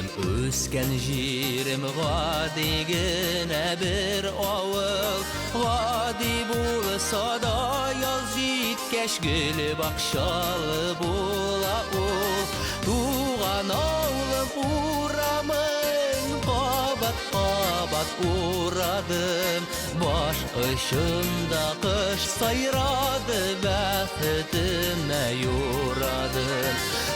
Минем үскән җирем гади генә бер авыл. Гади булса да, яз җиткәч гөл бакчалы була ул. Туган авылым урамын кабат-кабат урадым. Баш очында кош сайрады, бәхетемә юрадым.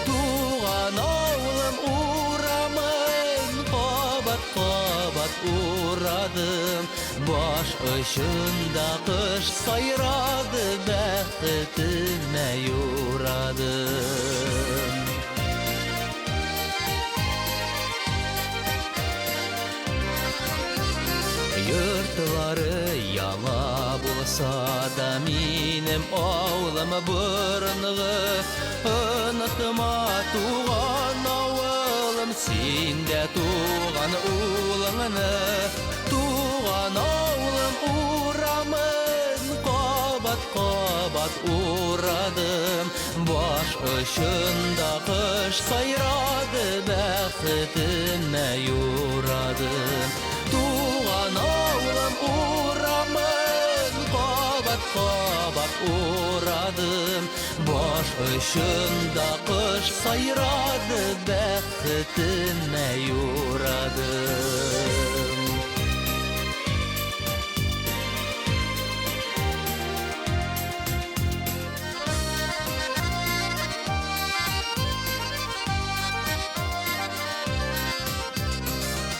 Туган авылым урамын кабат-кабат урадым. Баш очында кош сайрады, бәхетемә юрадым. Йортлары яңа булса да, минем авылым борынгы. Онытма, туган авылым, син дә туган улыңны. Туган авылым урамын кабат-кабат урадым. Баш очында кош сайрады, бәхетемә юрадым. Туган авылым урамын кабат-кабат урадым. Баш очында кош сайрады, бәхетемә юрадым.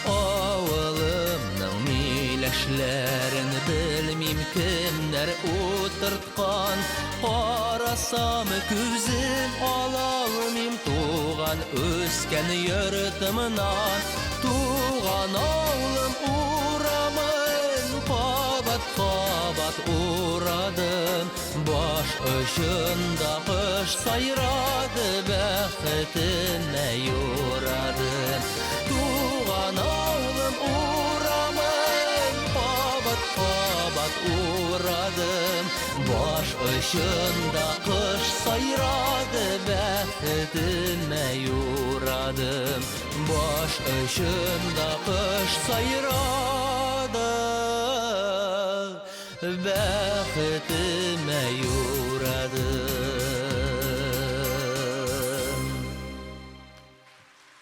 Авылымның миләшләрен белмим кемнәр утырткан. Карасам, күзем ала алмыйм туган үскән йортымнан. Туган авылым урамын кабат-кабат урадым. Баш очында кош сайрады, бәхетемә юрадым. Туган авылым урамын кабат-кабат урадым. Баш очында кош сайрады, бәхетемә юрадым. Баш очында кош сайрады, бәхетемә юрадым.